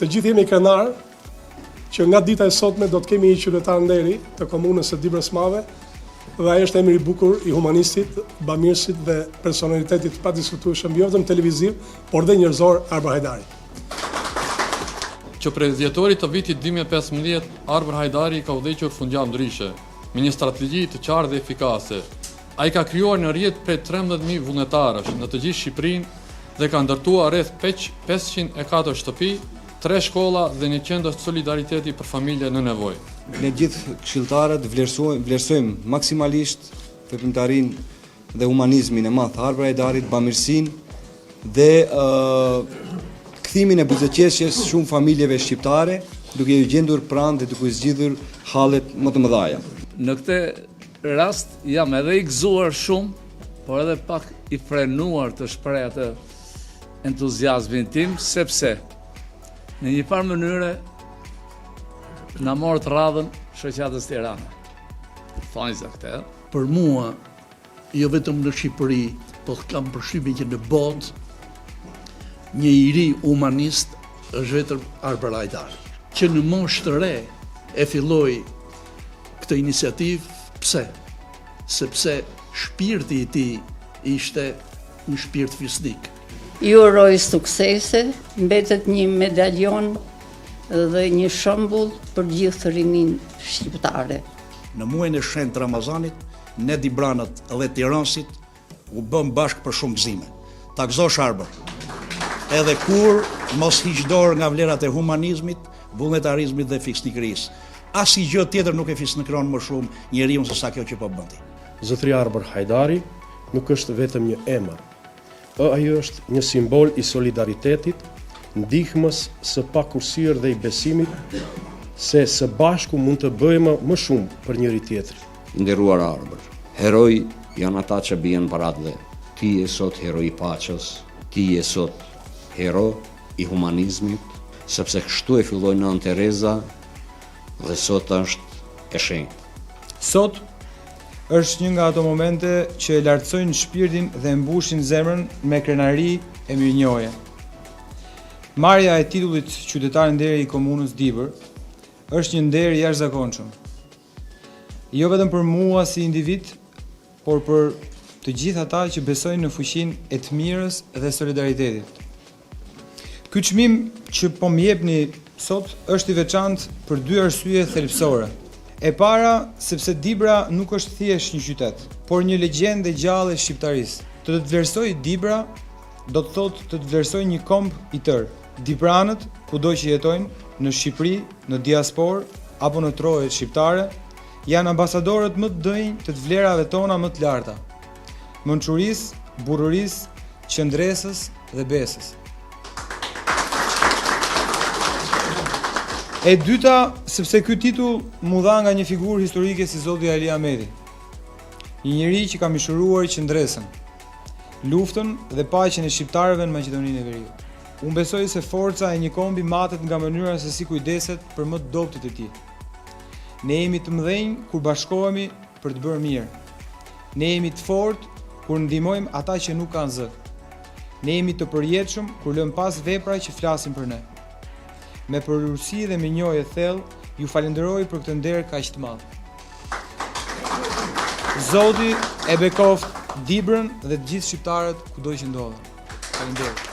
Të gjithë jemi krenarë që nga dita e sotme do të kemi një qytetar nderi të komunës së Dibrës Madhe dhe ai është emri i bukur i humanistit, bamirësit dhe personalitetit të padiskutueshëm jo vetëm televiziv, por dhe njerëzor Arbër Hajdari. Që prej dhjetorit të vitit 2015, Arbër Hajdari ka udhëhequr Fundjavë Ndryshe, me një strategji të qartë dhe efikase. Ai ka krijuar një rrjet prej 13.000 vullnetarësh në të gjithë Shqipërinë dhe ka ndërtuar rreth 504 shtëpi, tre shkolla dhe një qendër solidariteti për familje në nevojë. Ne gjithë këshilltarët vlerësojmë, vlerësojmë maksimalisht veprimtarinë dhe humanizmin e madh të Arbër Hajdarit, bamirësinë dhe kthimin e buzëqeshjes shumë familjeve shqiptare, duke iu gjendur pranë dhe duke u zgjidhur hallet më të mëdha. Në këtë rast jam edhe i gëzuar shumë, por edhe pak i frenuar të shpreh atë entuziazmin tim, sepse në një farë mënyre na morët radhën shoqatës Tirana. Thonjza këtë. Për mua, jo vetëm në Shqipëri, po kam përshtypjen që në botë, një i ri humanist është vetëm Arbër Hajdari. Që në moshë të re e filloi këtë iniciativë, pse? Sepse shpirti i tij ishte një shpirt fisnik. Ju uroj suksese, mbetet një medaljon dhe një shembull për gjithë rininë shqiptare. Në muajin e shenjtë të Ramazanit, ne dibranët dhe tiransit u bëmë bashkë për shumë gëzime. Ta gëzosh Arbër. Edhe kurrë mos hiq dorë nga vlerat e humanizmit, vullnetarizmit dhe fisnikërisë. Asnjë gjë tjetër nuk e fisnikëron më shumë njeriun se sa kjo që po bën ti. Zotëri Arbër Hajdari nuk është vetëm një emër. Ai është një simbol i solidaritetit, ndihmës së pakursyer dhe i besimit se së bashku mund të bëjmë më shumë për njëri-tjetrin. I nderuar Arbër, heroj janë ata që bien për atdhe. Ti je sot hero i paqes, ti je sot hero i humanizmit, sepse kështu e filloi Nënë Tereza dhe sot është e shenjtë. Sot është një nga ato momente që e lartësojnë shpirtin dhe e mbushin zemrën me krenari e mirënjohje. Marrja e titullit Qytetar Nderi i Komunës Dibër është një nder i jashtëzakonshëm. Jo vetëm për mua si individ, por për të gjithë ata që besojnë në fuqinë e të mirës dhe solidaritetit. Ky çmim që po më jepni sot është i veçantë për dy arsye thelbësore. E para, sepse Dibra nuk është thjesht një qytet, por një legjendë e gjallë e shqiptarisë. Të të vlerësojë Dibra do të thotë të të vlerësojë një komb i tërë. Dibranët, kudo që jetojnë, në Shqipëri, në diasporë apo në trojet shqiptare, janë ambasadorët më të denjë të të vlerave tona më të larta. Mençurisë, burrërisë, qëndresës dhe besës. E dyta, sepse ky titull m'u dha nga një figurë historike si Zoti Ali Ahmeti. Një njeri që ka mishëruar qëndresën, luftën dhe paqen e shqiptarëve në Maqedoninë e Veriut. Unë besoj se forca e një kombi matet nga mënyra se si kujdeset për më të dobëtit e tij. Ne jemi të mëdhenj kur bashkohemi për të bërë mirë. Ne jemi të fortë kur ndihmojmë ata që nuk kanë zë. Ne jemi të përjetshëm kur lëmë pas vepra që flasin për ne. Me përulësi dhe mirënjohje të thellë, ju falënderoj për këtë nder kaq të madh. Zoti e bekoftë Dibrën dhe të gjithë shqiptarët kudo që ndodhen. Faleminderit.